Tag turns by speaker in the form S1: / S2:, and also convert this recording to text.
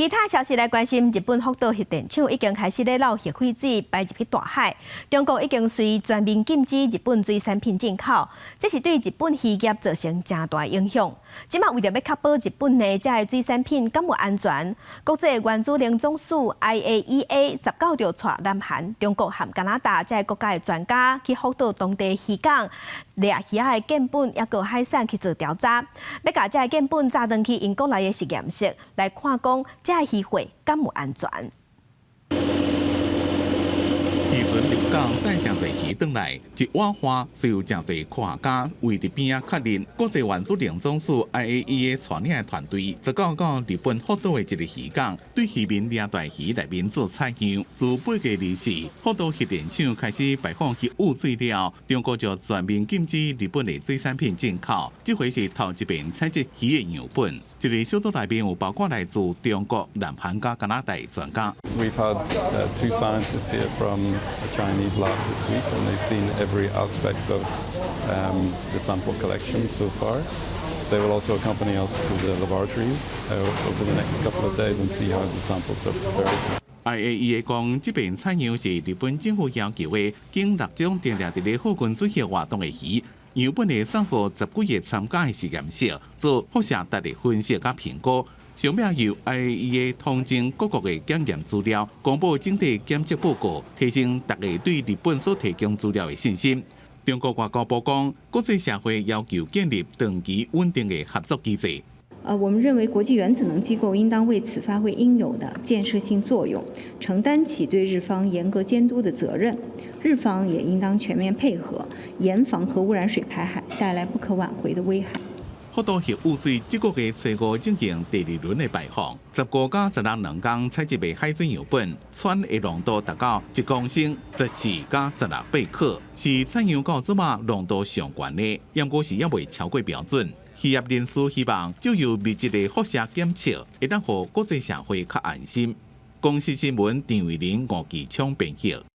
S1: 其他消息來關心，日本福島核電廠已經開始咧漏核廢水排入去大海。中國已經隨全面禁止日本水產品進口，這是對日本漁業造成誠大影響。這馬為著欲確保日本的這个水產品敢有安全，國際原子能總署 IAEA 19就帶南韓、中國和加拿大這个國家的專家去福島當地漁港掠魚仔的樣本，抑閣海產去做調查，欲共這个樣本載轉去𪜶國內的實驗室來看講，這个漁貨敢有安全。
S2: 漁船入港載誠濟魚轉來，一挖岸就有誠濟科學家圍佇邊仔確認。國際原子能總署 IAEA 帶領的團隊，19到日本福島的一個漁港，對漁民掠大魚內面做採樣。自8月24，福島核電廠開始排放核污水了，中國就全面禁止日本的水產品進口。這回是頭一遍採集魚的樣本。這個小組內面有包括來自中國、南韓佮加拿大的專家。
S3: We've had two scientists here from a Chinese lab this week, and they've seen every aspect of the sample collection so far. They will also accompany us to the laboratories over the next couple of days and see how the samples are prepared.
S2: IAEA 講，這遍採樣是日本政府要求的，經六種定定佇咧賀軍主席活動的魚樣本會送予十幾个參加的實驗室做輻射值的分析佮評估。上尾由 IAEA 統整各國的檢驗資料，公布整體檢測報告，提升大家對日本所提供資料的信心。中國外交部講，國際社會要求建立長期穩定的合作機制。
S4: 我們認為國際原子能機構應當為此發揮應有的建設性作用，承擔起對日方嚴格監督的責任。日方也應當全面配合，嚴防核污染水排海帶來不可挽回的危害。
S2: 福島核污水這個月初五進行第二輪的排放，15加16兩工採集的海水樣本，氚的濃度達到1公升14加16貝克，是採樣到這馬濃度上懸的，毋過是猶未超過標準。漁業人士希望藉由密集的輻射檢測，會當予國際社會較安心。公視新聞陳慧玲、吳繼昌編譯。